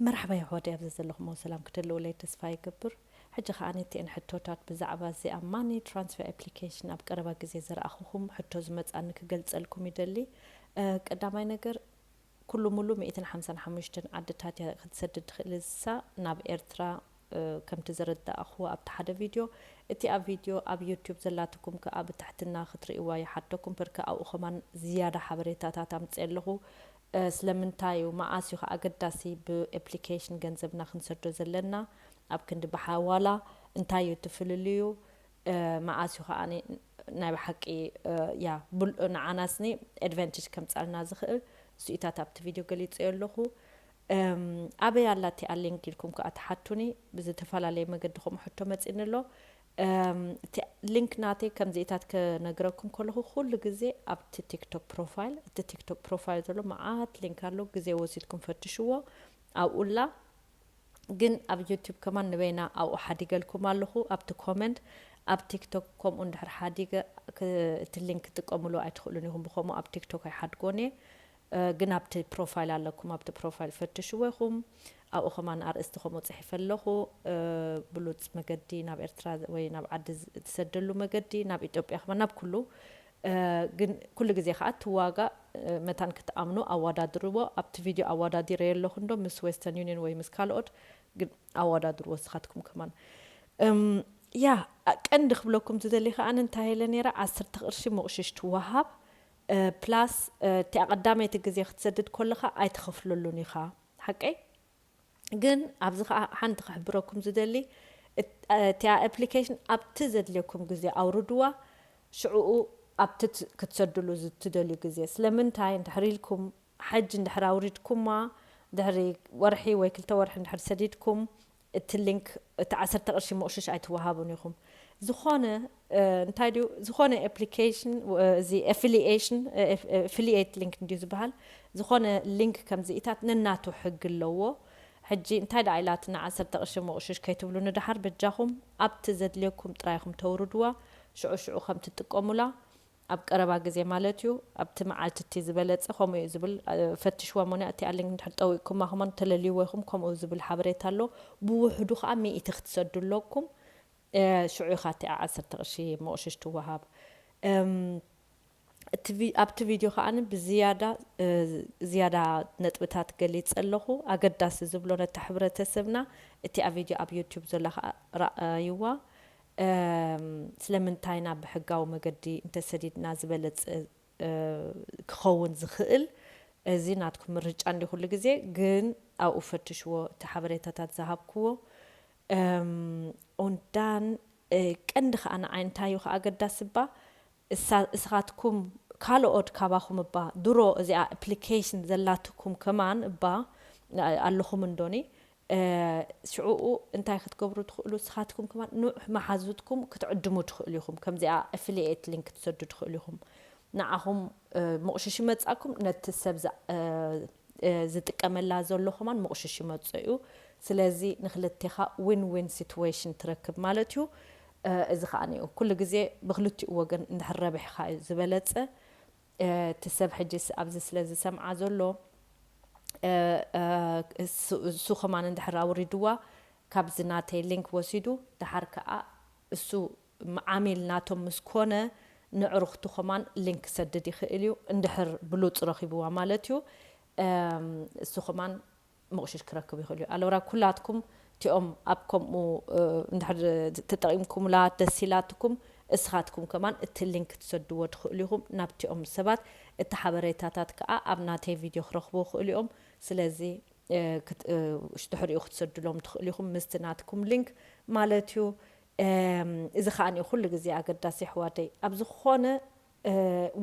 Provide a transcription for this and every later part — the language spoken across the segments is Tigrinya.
መርሓባ የሕዋተይ፣ ኣብዚ ዘለኹሞ ሰላም ክትህልውለይ ተስፋ ይገብር። ሕጂ ከኣ ነቲአን ሕቶታት ብዛዕባ እዚኣ ማኒ ትራንስፈር ኣፕሊኬሽን ኣብ ቀረባ ግዜ ዝረኣኹኹም ሕቶ ዝመጻኒ ክገልጸልኩም ይደሊ። እ፣ ቀዳማይ ነገር፣ ኩሉ ሙሉ ሚእትን ሓምሳን ሓሙሽተን ዓድታት እያ ክትሰድድ ትኽእል። እሳ ናብ ኤርትራ፣ እ፣ ከምቲ ዘረዳእኽዎ ኣብቲ ሓደ ቪድዮ፣ እቲ ኣብ ቪድዮ ኣብ ዩቱብ ዘላትኩም ከኣ ብትሕትና ክትርእይዋ ይሓተኩም። ብርክ ኣብኡ ከማን ዝያዳ ሓበሬታታት ኣምጽእ ኣለኹ። እ፣ ስለምንታይ እዩ፣ መዓስ እዩ ከኣ ኣገዳሲ ብኣፕሊኬሽን ገንዘብና ክንሰዶ ዘለና? ኣብ ክንዲ ብሓዋላ እንታይ እዩ እቲ ፍልልዩ? እ፣ መዓስ እዩ ከኣ ኒ-፣ ናይ ብሓቂ፣ እ፣ ያ፣ ብል-፣ ንዓናስኒ ኣድቫንቴጅ ከምጻልና ዝኽእል እሱኢታት ኣብቲ ቪድዮ ገሊጸዮ ኣለኹ። እም፣ ኣበይ ኣላ እቲኣ ሊንክ ኢልኩም ከኣ ትሓቱኒ። ብዝተፈላለየ መገዲ ከምኡ ሕቶ መጺኒ ኣሎ። እም፣ እቲ ሊንክ ናተይ ከምዚኢታት ከነግረኩም ከለኹ ኩሉ ግዜ ኣብቲ ቲክቶክ ፕሮፋይል፣ እቲ ቲክቶክ ፕሮፋይል ዘሎ መዓት ሊንክ ኣሎ። ግዜ ወሲድኩም ፈትሽዎ። ኣብኡ ኣላ። ግን ኣብ ዩቱብ ከማን ንበይና ኣብኡ ሓዲገልኩም ኣለኹ። ኣብቲ ኮመንት፣ ኣብ ቲክቶክ ከምኡ እንድሕር ሓዲገ ክ-፣ እቲ ሊንክ ክትጥቀምሉ ኣይትኽእሉን ኢኹም። ብኸምኡ ኣብ ቲክቶክ ኣይሓድጎን እየ። እ፣ ግን ኣብቲ ፕሮፋይል ኣለኩም። ኣብቲ ፕሮፋይል ፈትሽዎ ኢኹም። ኣብኡ ከማን ኣርእስቲ ከምኡ ጽሒፈ ኣለኹ። እ፣ ብሉጽ መገዲ ናብ ኤርትራ ወይ ናብ ዓዲ ዝ-፣ ትሰደሉ መገዲ፣ ናብ ኢትዮጵያ ከማን፣ ናብ ኩሉ። እ፣ ግን ኩሉ ግዜ ከኣ እቲ ዋጋ፣ እ፣ መታን ክትኣምኑ ኣወዳድርዎ። ኣብቲ ቪድዮ ኣወዳዲረዮ ኣለኹ እንዶ ምስ ዌስተርን ዩኒየን ወይ ምስ ካልኦት፣ ግን ኣወዳድርዎ ንስኻትኩም ከማን። እም፣ ያ፣ ቀንዲ ክብለኩም ዝደሊ ከኣ እንታይ ኢለ ነይረ፣ ዓሰርተ ቅርሺ መቑሽሽ ትወሃብ፣ እ፣ ፕላስ፣ እ፣ እቲኣ ቀዳመይቲ ግዜ ክትሰድድ ከለኻ ኣይትኸፍለሉን ኢኻ። ሓቀይ? ግን ኣብዚ ከኣ ሓንቲ ክሕብረኩም ዝደሊ፣ እት-፣ እቲኣ ኣፕሊኬሽን ኣብቲ ዘድልየኩም ግዜ ኣውርድዋ፣ ሽዕኡ ኣብቲ ት-፣ ክትሰድሉ ዝትደልዩ ግዜ። ስለምንታይ እንድሕር ኢልኩም፣ ሕጂ እንድሕር ኣውሪድኩማ፣ ድሕሪ ወርሒ ወይ ክልተ ወርሒ እንድሕር ሰዲድኩም፣ እቲ ሊንክ፣ እቲ ዓሰርተ ቅርሺ መቑሽሽ ኣይትወሃቡን ኢኹም። ዝኾነ፣ እ፣ እንታይ ድዩ፣ ዝኾነ ኣፕሊኬሽን፣ እ፣ እዚ ኣፊሊኤሽን፣ እ፣ ኣፍ-፣ ኣፊሊኤት ሊንክ እንድዩ ዝበሃል፣ ዝኾነ ሊንክ ከምዚኢታት ነናቱ ሕጊ ኣለዎ። ሕጂ እንታይ ደኣ ኢላትና ዓሰርተ ቅርሺ መቑሽሽ ከይትብሉኒ ደሓር በጃኹም፣ ኣብቲ ዘድልየኩም ጥራይ ኢኹም ተውርድዋ፣ ሽዑ ሽዑ ከም ትጥቀሙላ፣ ኣብ ቀረባ ግዜ ማለት እዩ፣ ኣብቲ መዓልቲ እቲ ዝበለጸ ከምኡ እዩ ዝብል፣ እ፣ ፈትሽዋ እሞ እቲኣ ሊንክ እንድሕር ጠዊቕኩማ ከማን ተለልይዎ ኢኹም፣ ከምኡ ዝብል ሓበሬታ ኣሎ። ብውሕዱ ከኣ ሚእቲ ክትሰዱ ኣለኩም። እ፣ ሽዑ ኢኻ እቲኣ ዓሰርተ ቅርሺ መቑሽሽ ትወሃብ። እም፣ እቲ ቪ-፣ ኣብቲ ቪድዮ ከኣ ብዝያዳ፣ እ፣ ዝያዳ ነጥብታት ገሊጸ ኣለኹ። ኣገዳሲ ዝብሎ ነታ ሕብረተሰብና፣ እቲኣ ቪድዮ ኣብ ዩቱብ ዘላ ከኣ ረኣይዋ። እም፣ ስለምንታይ ናብ ብሕጋዊ መገዲ እንተሰዲድና ዝበለጸ፣ እ፣ ክኸውን ዝኽእል፣ እዚ ናትኩም ምርጫ እንዲ ኩሉ ግዜ፣ ግን ኣብኡ ፈትሽዎ፣ እቲ ሓበሬታታት ዝሃብክዎ። እም፣ ኦንዳን፣ እ፣ ቀንዲ ከኣ ንዓይ እንታይ እዩ ከኣ ኣገዳሲ እባ፣ እሳ-፣ እስኻትኩም ካልኦት ካባኹም እባ ድሮ እዚኣ ኣፕሊኬሽን ዘላትኩም ከማን እባ፣ እ፣ ኣለኹም እንዶኒ? እ፣ ሽዑኡ እንታይ ክትገብሩ ትኽእሉ? እስኻትኩም ከማን ንዑ መሓዙትኩም ክትዕድሙ ትኽእሉ ኢኹም። ከምዚኣ ኣፊሊኤት ሊንክ ክትሰዱ ትኽእሉ ኢኹም። ንዓኹም፣ እ፣ መቑሽሽ ይመጻኩም፣ ነቲ ሰብ ዛ-፣ እ፣ እ፣ ዝጥቀመላ ዘሎ ከማን መቑሽሽ ይመጾ እዩ። ስለዚ ንክልቴኻ ዊን ዊን ሲትዌሽን ትረክብ ማለት እዩ። እ፣ እዚ ከኣ እዩ ኩሉ ግዜ ብክልቲኡ ወገን እንድሕር ረቢሕኻ እዩ ዝበለጸ። እ፣ እቲ ሰብ ሕጂስ ኣብዚ ስለ ዝሰምዓ ዘሎ፣ እ፣ እ፣ እሱ፣ እሱ ከማን እንድሕር ኣውሪድዋ ካብዚ ናተይ ሊንክ ወሲዱ፣ ደሓር ከኣ እሱ ም-፣ ዓሚል ናቶም ምስ ኮነ፣ ንዕሩኽቱ ከማን ሊንክ ክሰድድ ይኽእል እዩ፣ እንድሕር ብሉጽ ረኺብዋ ማለት እዩ። እም፣ እሱ ከማን መቑሽሽ ክረክብ ይኽእል እዩ። ኣለውራ ኩላትኩም እቲኦም ኣብ ከምኡ፣ እ፣ እንድሕር ተጠቒምኩምላ ደስ ኢላትኩም፣ እስኻትኩም ከማን እቲ ሊንክ ክትሰድዎ ትኽእሉ ኢኹም ናብቲኦም ሰባት። እቲ ሓበሬታታት ከኣ ኣብ ናተይ ቪድዮ ክረኽቡ ይኽእሉ እዮም። ስለዚ፣ እ፣ ክት-፣ እ፣ ድሕሪኡ ክትሰድሎም ትኽእሉ ኢኹም ምስቲ ናትኩም ሊንክ ማለት እዩ። እም፣ እዚ ከኣ ኩሉ ግዜ ኣገዳሲ፣ ኣሕዋተይ። ኣብ ዝኾነ እ፣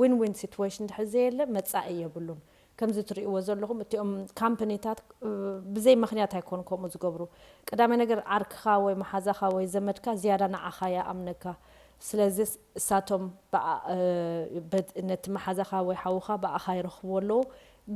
ዊን ዊን ሲትዌሽን እንድሕር ዘየለ መጻኢ የብሉን። ከምዚ ትርእይዎ ዘለኹም እቲኦም ካምፓኒታት፣ እ፣ ብዘይ ምኽንያት ኣይኮኑ ከምኡ ዝገብሩ። ቀዳማይ ነገር ዓርክኻ ወይ መሓዛኻ ወይ ዘመድካ ዝያዳ ንዓኻ ይኣምነካ። ስለዚ እሳቶም ብኣ-፣ እ፣ በት-፣ ነቲ መሓዛኻ ወይ ሓውኻ ብኣኻ ይረኽብዎ ኣለዉ።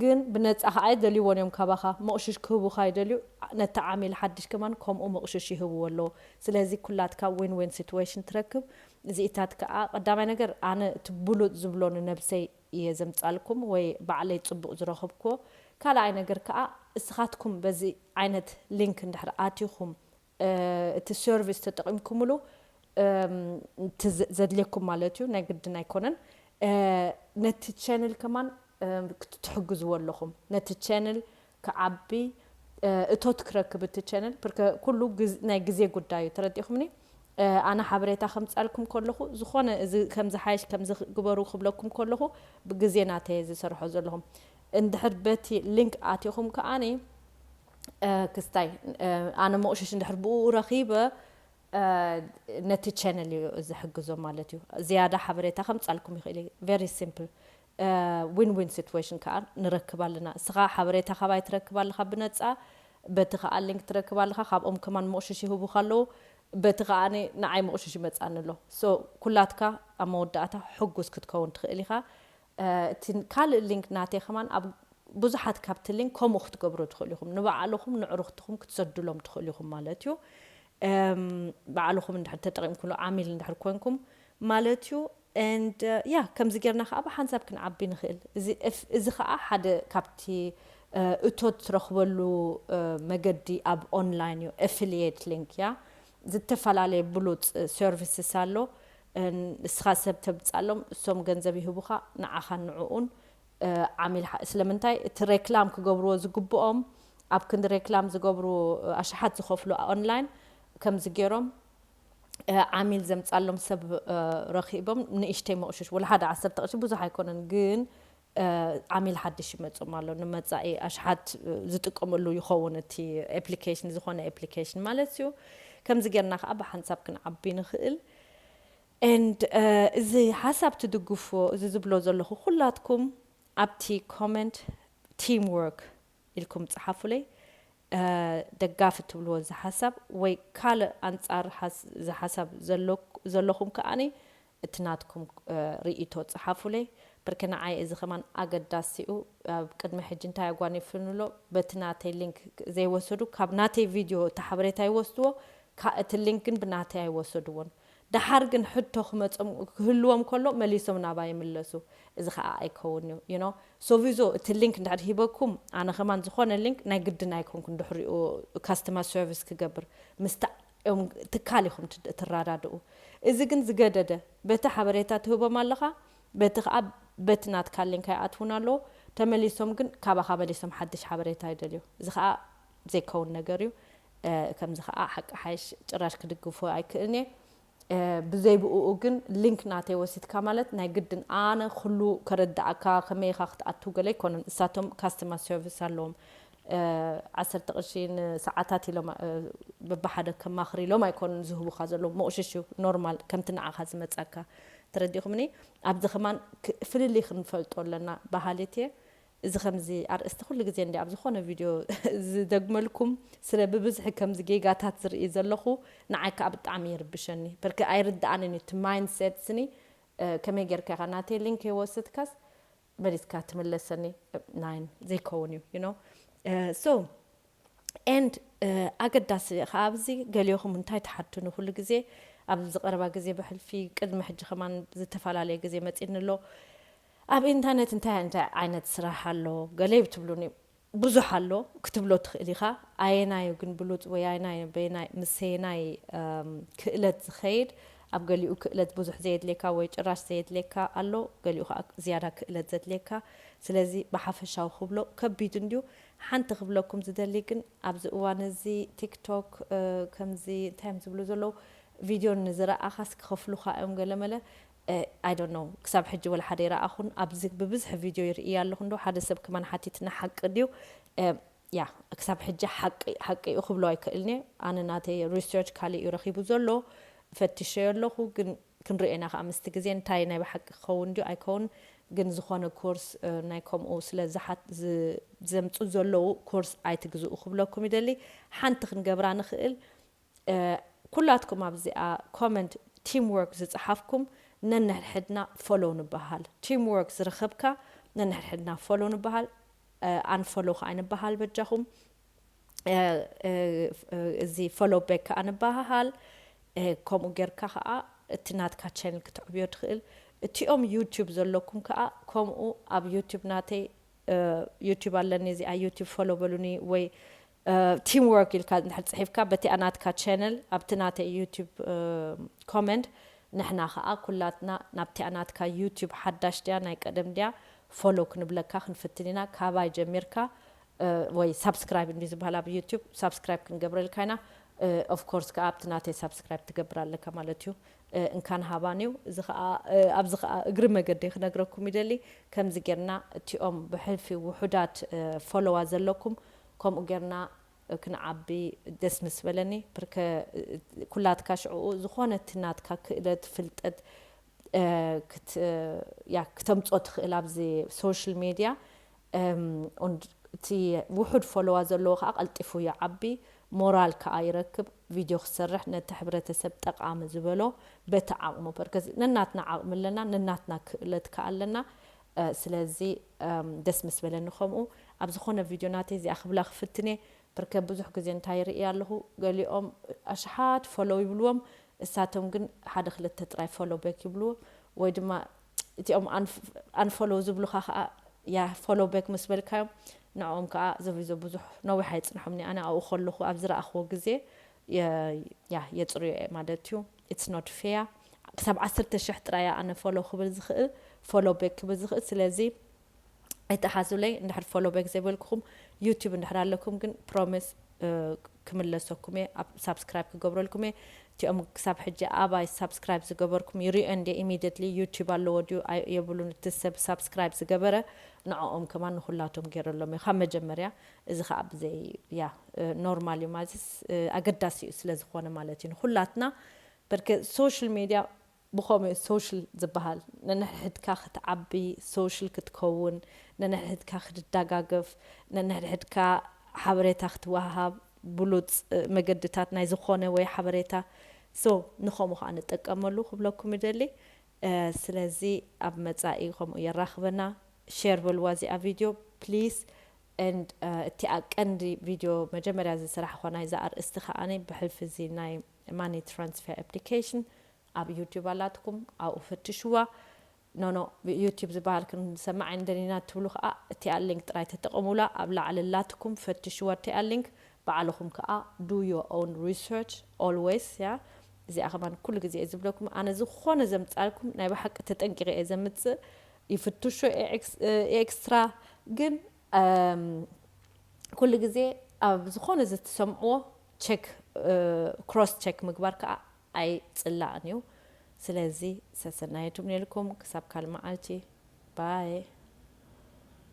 ግን ብነጻ ከኣ ኣይደልይዎን እዮም ካባኻ። መቑሽሽ ክህቡኻ ይደልዩ። ነቲ ዓሚል ሓድሽ ከማን ከምኡ መቑሽሽ ይህብዎ ኣለዉ። ስለዚ ኩላትካ ዊን ዊን ሲትዌሽን ትረክብ። እዚኢታት ከኣ ቀዳማይ ነገር ኣነ እቲ ብሉጽ ዝብሎ ንነብሰይ እየ ዘምጻልኩም ወይ ባዕለይ ጽቡቕ ዝረኸብክዎ። ካልኣይ ነገር ከኣ እስኻትኩም በዚ ዓይነት ሊንክ እንድሕር ኣቲኹም እቲ ሰርቪስ ተጠቒምኩምሉ እቲ ዘድልየኩም ማለት እዩ፣ ናይ ግድን ኣይኮነን። ነቲ ቻነል ከማን ክትሕግዝዎ ኣለኹም፣ ነቲ ቻነል ክዓቢ እቶት ክረክብ እቲ ቻነል። ብርከ ኩሉ ናይ ግዜ ጉዳይ እዩ፣ ተረዲኹምኒ? ኣነ ሓበሬታ ከምጻልኩም ከለኹ ዝኾነ እዚ ከምዚ ሓይሽ ከምዚ ግበሩ ክብለኩም ከለኹ ብግዜ ናተየ ዝሰርሖ ዘለኹም። እንድሕር በቲ ሊንክ ኣቲኹም ከኣኒ ክስታይ ኣነ መቑሽሽ እንድሕር ብኡ ረኺበ ነቲ ቻነል እዩ ዝሕግዞ ማለት እዩ። ዝያዳ ሓበሬታ ከምጻልኩም ይኽእል እዩ። ቨሪ ሲምፕል። ዊን ዊን ሲትዌሽን ከዓ ንረክብ ኣለና። እስኻ ሓበሬታ ካባይ ትረክብ ኣለኻ ብነጻ፣ በቲ ከዓ ሊንክ ትረክብ ኣለኻ። ካብኦም ከማን መቑሽሽ ይህቡኻ ኣለዉ። በቲ ከዓ ንዓይ መቑሽሽ ይመጻኒ ኣሎ። ሶ ኩላትካ ኣብ መወዳእታ ሕጉስ ክትከውን ትኽእል ኢኻ። እቲ ካልእ ሊንክ ናተይ ከማን ኣብ ብዙሓት ካብቲ ሊንክ ከምኡ ክትገብሩ ትኽእሉ ኢኹም። ንባዕልኹም ንዕሩኽትኹም ክትሰድሎም ትኽእሉ ኢኹም ማለት እዩ። ባዕልኹም እንድሕር ተጠቒምኩሉ ዓሚል እንድሕር ኮንኩም ማለት እዩ። And ያ ከምዚ ጌርና ከዓ ብሓንሳብ ክንዓቢ ንኽእል። እዚ ከዓ ሓደ ካብቲ እቶት ትረኽበሉ መገዲ ኣብ ኦንላይን እዩ። ኣፊልየት ሊንክ ያ ዝተፈላለየ ብሉፅ ሰርቪስስ ኣሎ። ንስኻ ሰብ ተብፃሎም እሶም ገንዘብ ይህቡኻ ንዓኻን ንዕኡን ዓሚል። ስለምንታይ እቲ ሬክላም ክገብርዎ ዝግብኦም ኣብ ክንዲ ሬክላም ዝገብሩ ኣሽሓት ዝኸፍሉ ኦንላይን ከምዚ ገይሮም ዓሚል ዘምፃሎም ሰብ ረኺቦም ንእሽተይ መቑሽሽ ወላ ሓደ ዓሰርተ ቅርሺ ብዙሕ ኣይኮነን፣ ግን ዓሚል ሓድሽ ይመፅኦም ኣሎ። ንመፃኢ ኣሽሓት ዝጥቀምሉ ይኸውን እቲ ኣፕሊኬሽን፣ ዝኾነ ኣፕሊኬሽን ማለት እዩ። ከምዚ ጌርና ከዓ ብሓንሳብ ክንዓቢ ንኽእል። And እዚ ሓሳብ ትድግፍዎ እዚ ዝብሎ ዘለኹ ኩላትኩም ኣብቲ ኮመንት ቲም ወርክ ኢልኩም ጽሓፉለይ። ደጋፊ ትብልዎ እዚ ሓሳብ ወይ ካልእ ኣንጻር እዚ ሓሳብ ዘለኹም ከኣኒ እቲ ናትኩም ርእይቶ ጽሓፉለይ። ብርክ ንዓይ እዚ ከማን ኣገዳሲኡ ኣብ ቅድሚ ሕጂ እንታይ ኣጓኒፍንሎ በቲ ናተይ ሊንክ ዘይወሰዱ ካብ ናተይ ቪድዮ እቲ ሓበሬታ ይወስድዎ። እቲ ሊንክ ግን ብናተይ ኣይወሰድዎን። ደሓር ግን ሕቶ ክመጾም ክህልዎም ከሎ መሊሶም ናባ ይምለሱ። እዚ ከዓ ኣይከውን እዩ። You know? ሶቪዞ እቲ ሊንክ እንድሕር ሂበኩም ኣነ ከማን ዝኾነ ሊንክ ናይ ግድን ኣይኮንኩን ድሕሪኡ ካስተመር ሰርቪስ ክገብር ምስታ እዮም ትካል ኢኹም ትራዳድኡ። እዚ ግን ዝገደደ በቲ ሓበሬታ ትህቦም ኣለኻ፣ በቲ ከዓ በቲ ናትካ ሊንክ ኣይኣትውን ኣለዉ። ተመሊሶም ግን ካባኻ መሊሶም ሓድሽ ሓበሬታ ይደልዩ። እዚ ከዓ ዘይከውን ነገር እዩ። ከምዚ ከዓ ሓቂ ሓይሽ ጭራሽ ክድግፎ ኣይክእልን እየ። ብዘይ ብእኡ ግን ሊንክ ናተይ ወሲድካ ማለት ናይ ግድን ኣነ ኩሉ ከረድኣካ ከመይ ኢኻ ክትኣቱ ገለ ኣይኮነን። እሳቶም ካስተመር ሰርቪስ ኣለዎም። ዓሰርተ ቅርሺ ንሰዓታት ኢሎም በብሓደ ከማኽር ኢሎም ኣይኮኑን ዝህቡኻ ዘለዉ። መቑሽሽ እዩ ኖርማል ከምቲ ንዓኻ ዝመጻካ። ተረዲኹምኒ? ኣብዚ ከማን ፍልልይ ክንፈልጦ ኣለና በሃሊት እየ። እዚ ከምዚ ኣርእስቲ ኩሉ ግዜ እንዲ ኣብ ዝኾነ ቪድዮ ዝደግመልኩም ስለ ብብዝሒ ከምዚ ጌጋታት ዝርኢ ዘለኹ ንዓይ ከዓ ብጣዕሚ ይርብሸኒ። በርክ ኣይርድኣንን እዩ እቲ ማይንድሴት ስኒ ከመይ ጌርካ ኢኻ ናተይ ሊንክ የወስድካስ መሊስካ ትምለሰኒ ናይን ዘይከውን እዩ you know። So and ኣገዳሲ ከዓ ኣብዚ ገሊኹም እንታይ ትሓቱኒ ኩሉ ግዜ ኣብዚ ቀረባ ግዜ ብሕልፊ ቅድሚ ሕጂ ከማን ዝተፈላለየ ግዜ መፂኒ ኣሎ። ኣብ ኢንተርነት እንታይ እንታይ ዓይነት ስራሕ ኣሎ ገለ ትብሉኒ ብዙሕ ኣሎ ክትብሎ ትኽእል ኢኻ። ኣየናዩ ግን ብሉፅ ወይ ኣየናዩ በየናይ ምሰየናይ ክእለት ዝኸይድ ኣብ ገሊኡ ክእለት ብዙሕ ዘየድልየካ ወይ ጭራሽ ዘየድልየካ ኣሎ ገሊኡ ከዓ ዝያዳ ክእለት ዘድልየካ። ስለዚ ብሓፈሻዊ ክብሎ ከቢድ እንድዩ። ሓንቲ ክብለኩም ዝደሊ ግን ኣብዚ እዋን እዚ ቲክቶክ ከምዚ እንታይ እዮም ዝብሉ ዘለዉ ቪድዮ ንዝረኣኻስ ክኸፍሉኻ እዮም ገለመለ። I don't know ክሳብ ሕጂ ወላ ሓደ ይረኣኹን ኣብዚ ብብዝሒ ቪድዮ ይርኢ ኣለኹ እንዶ ሓደ ሰብ ከማን ሓቲትና ሓቂ ድዩ? ያ ክሳብ ሕጂ ሓቂ ሓቂ እዩ ክብሎ ኣይክእልን እየ። ኣነ ናተይ ሪሰርች ካሊእ እዩ ረኺቡ ዘሎ ፈትሸዮ ኣለኹ ግን ክንሪኦ ኢና ከዓ ምስቲ ግዜ እንታይ ናይ ብሓቂ ክኸውን ድዩ ኣይከውን። ግን ዝኾነ ኮርስ ናይ ከምኡ ስለ ዘምፁ ዘለዉ ኮርስ ኣይትግዝኡ ክብለኩም ይደሊ። ሓንቲ ክንገብራ ንኽእል ኩላትኩም ኣብዚኣ ኮመንት ቲም ወርክ ዝፀሓፍኩም ነንሕድሕድና ፎሎው ንበሃል። ቲም ወርክ ዝረኸብካ ነንሕድሕድና ፎሎው ንበሃል። ኣንፎሎው ከዓ ንበሃል በጃኹም። እዚ ፎሎው ቤክ ከዓ ንበሃል። ከምኡ ጌርካ ከዓ እቲ ናትካ ቻነል ክትዕብዮ ትኽእል። እቲኦም ዩቱብ ዘለኩም ከዓ ከምኡ ኣብ ዩቱብ ናተይ ዩቲብ ኣለኒ፣ እዚኣ ዩቲብ ፎሎ በሉኒ፣ ወይ ቲም ወርክ ኢልካ እንድሕር ጽሒፍካ በቲኣ ናትካ ቻነል ኣብቲ ናተይ ዩቲብ ኮመንት፣ ንሕና ከኣ ኩላትና ናብቲኣ ናትካ ዩቲብ ሓዳሽ ድያ ናይ ቀደም ድያ ፎሎ ክንብለካ ክንፍትን ኢና። ካባይ ጀሚርካ ወይ ሳብስክራይብ እንዲ ዝበሃል ኣብ ዩቲብ ሳብስክራይብ ክንገብረልካ ኢና። ኦፍ ኮርስ ከኣ ኣብቲ ናተይ ሳብስክራይብ ትገብር ኣለካ ማለት እዩ። እንካን ሃባን እዩ። እዚ ከኣ ኣብዚ ከኣ እግሪ መገደይ ክነግረኩም ይደሊ። ከምዚ ጌርና እቲኦም ብሕልፊ ውሑዳት ፎሎዋ ዘለኩም ከምኡ ጌርና ክንዓቢ ደስ ምስ በለኒ። ብርከ ኩላትካ ሽዕኡ ዝኾነ እቲ ናትካ ክእለት ፍልጠት ክተምጾ ትኽእል ኣብዚ ሶሻል ሜድያ። እቲ ውሑድ ፎሎዋ ዘለዎ ከዓ ቀልጢፉ ይዓቢ፣ ሞራል ከዓ ይረክብ። ቪድዮ ክሰርሕ ነቲ ሕብረተሰብ ጠቃሚ ዝበሎ በቲ ዓቕሙ በርከዝ ነናትና ዓቕሚ ኣለና፣ ነናትና ክእለት ከዓ ኣለና። ስለዚ ደስ ምስ በለኒ። ከምኡ ኣብ ዝኾነ ቪድዮ ናተይ እዚኣ ክብላ ክፍትኔ ብርከ ብዙሕ ግዜ እንታይ ይርኢ ኣለኹ፣ ገሊኦም ኣሽሓት ፎሎው ይብልዎም፣ እሳቶም ግን ሓደ ክልተ ጥራይ ፎሎ ቤክ ይብልዎ፣ ወይ ድማ እቲኦም ኣንፎሎው ዝብሉኻ ከዓ ያ ፎሎ ቤክ ምስ በልካዮም ንዕኦም ከዓ ዘብዞ ብዙሕ ነዊሕ ኣይፅንሖም። ኣነ ኣብኡ ከለኹ ኣብ ዝረኣኽዎ ግዜ ያ የፅርዮ እየ ማለት እዩ። ኢትስ ኖት ፌያ። ክሳብ ዓሰርተ ሽሕ ጥራይ ኣነ ፎሎ ክብል ዝኽእል፣ ፎሎ ቤክ ክብል ዝኽእል። ስለዚ ኣይተሓዙለይ። እንድሕር ፎሎ ቤክ ዘይበልኩኹም ዩቲብ እንድሕር ኣለኩም ግን ፕሮሚስ ክምለሰኩም እየ፣ ሳብስክራይብ ክገብረልኩም እየ። እቲኦም ክሳብ ሕጂ ኣባይ ሳብስክራይብ ዝገበርኩም ይሪኦ እንደ ኢሚዲየትሊ ዩቲብ ኣለዎ ድዩ የብሉን፣ እቲ ሰብ ሳብስክራይብ ዝገበረ ንዕኦም ከማን ንኩላቶም ገይረሎም እየ ካብ መጀመርያ። እዚ ከዓ ብዘይ ያ ኖርማል እዩ ማለትስ ኣገዳሲ እዩ ስለዝኮነ ማለት እዩ ንኩላትና። በርከ ሶሻል ሚድያ ብኸምኡ ሶሻል ዝበሃል ነንሕድሕድካ ክትዓቢ፣ ሶሻል ክትከውን፣ ነንሕድሕድካ ክትደጋገፍ፣ ነንሕድሕድካ ሓበሬታ ክትወሃሃብ ብሉፅ መገድታት ናይ ዝኾነ ወይ ሓበሬታ ሶ ንኸምኡ ከዓ ንጠቀመሉ ክብለኩም ይደሊ። ስለዚ ኣብ መፃኢ ከምኡ የራኽበና። ሼር በልዋ እዚኣ ቪድዮ ፕሊስ። And እቲኣ ቀንዲ ቪድዮ መጀመርያ ዝሰራሕኳ ናይዛ ኣርእስቲ ከዓኒ ብሕልፊ እዚ ናይ ማኒ ትራንስፈር ኣፕሊኬሽን ኣብ ዩቲብ ኣላትኩም ኣብኡ ፈትሽዋ። ኖኖ ዩቲብ ዝበሃል ክንሰማዕ እንደሊና ትብሉ ከዓ እቲኣ ሊንክ ጥራይ ተጠቐሙላ። ኣብ ላዕሊ ኣላትኩም ፈትሽዋ እቲኣ ሊንክ። ባዕልኹም ከዓ do your own research always። ያ እዚኣ ከማን ኩሉ ግዜ እየ ዝብለኩም። ኣነ ዝኾነ ዘምፃልኩም ናይ ብሓቂ ተጠንቂቐ እየ ዘምፅእ። ይፍትሾ ኤክስትራ ግን ኩሉ ግዜ ኣብ ዝኾነ ዝትሰምዕዎ ቸክ ክሮስ ቸክ ምግባር ከዓ ኣይፅላእን እዩ። ስለዚ ሰሰናየቱም ነልኩም ክሳብ ካልእ መዓልቲ ባይ።